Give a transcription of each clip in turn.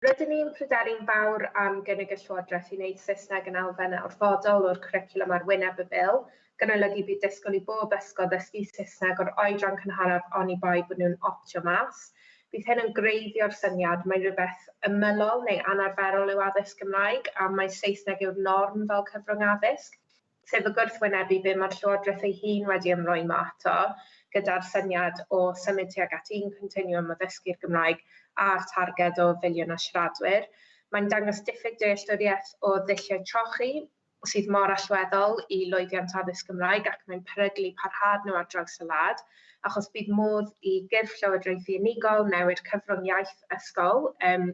Rydyn ni'n pryderu'n fawr am gynnig y Llywodraeth i wneud Saesneg yn elfen orfodol o'r cwricwlwm ar wyneb y Bil, gan olygu bydd disgwyl i bob ysgol ddysgu Saesneg o'r oedran cynharaf oni bai bod nhw'n optio mas. Bydd hyn yn greiddio'r syniad mai rhywbeth ymylol neu anarferol yw addysg Gymraeg a mai Saesneg yw'r norm fel cyfrwng addysg. Sef y gwrthwynebu be mae'r Llywodraeth ei hun wedi ymrwymo ato, gyda'r syniad o symud tuag at un continwwm o ddysgu'r Gymraeg a'r targed o filiwn o siaradwyr. Mae'n dangos diffyg dealltwriaeth o ddulliau trochi, sydd mor allweddol i lwyddiant addysg Gymraeg ac mae'n peryglu parhad nhw ar draws y wlad, achos bydd modd i gyrff llywodraethu unigol newid cyfrwng iaith ysgol, um,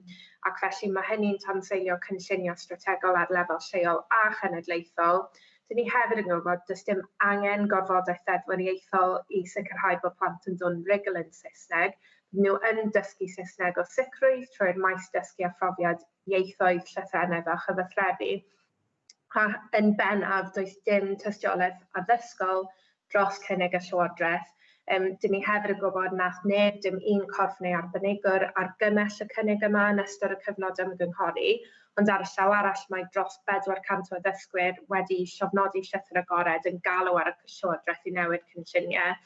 ac felly mae hynny'n tanseilio cynllunio strategol ar lefel lleol a chenedlaethol. Dyn ni hefyd yn gwybod does dim angen gorfodaeth ddeddfwriaethol i sicrhau bod plant yn dod yn rhugl yn Saesneg. Bydden nhw yn dysgu Saesneg o sicrwydd trwy'r maes dysgu a phrofiad ieithoedd, llythrennedd a chyfathrebu. A yn bennaf, does dim tystiolaeth addysgol dros cynnig y Llywodraeth. Dyn ni hefyd yn gwybod nath neb, dim un corff neu arbenigwr, argymell y cynnig yma yn ystod y cyfnod ymgynghori, ond ar y llaw arall mae dros 400 o addysgwyr wedi llofnodi llythyr agored yn galw ar y Llywodraeth i newid cynlluniau.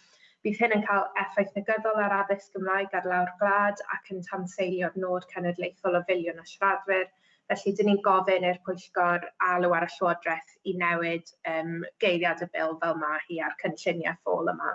Bydd hyn yn cael effaith negyddol ar addysg Gymraeg ar lawr gwlad ac yn tanseilio'r nod cenedlaethol o filiwn o siaradwyr. Felly, dyn ni'n gofyn i'r pwyllgor alw ar y Llywodraeth i newid geiriad y bil fel mae hi a'r cynlluniau ffôl yma.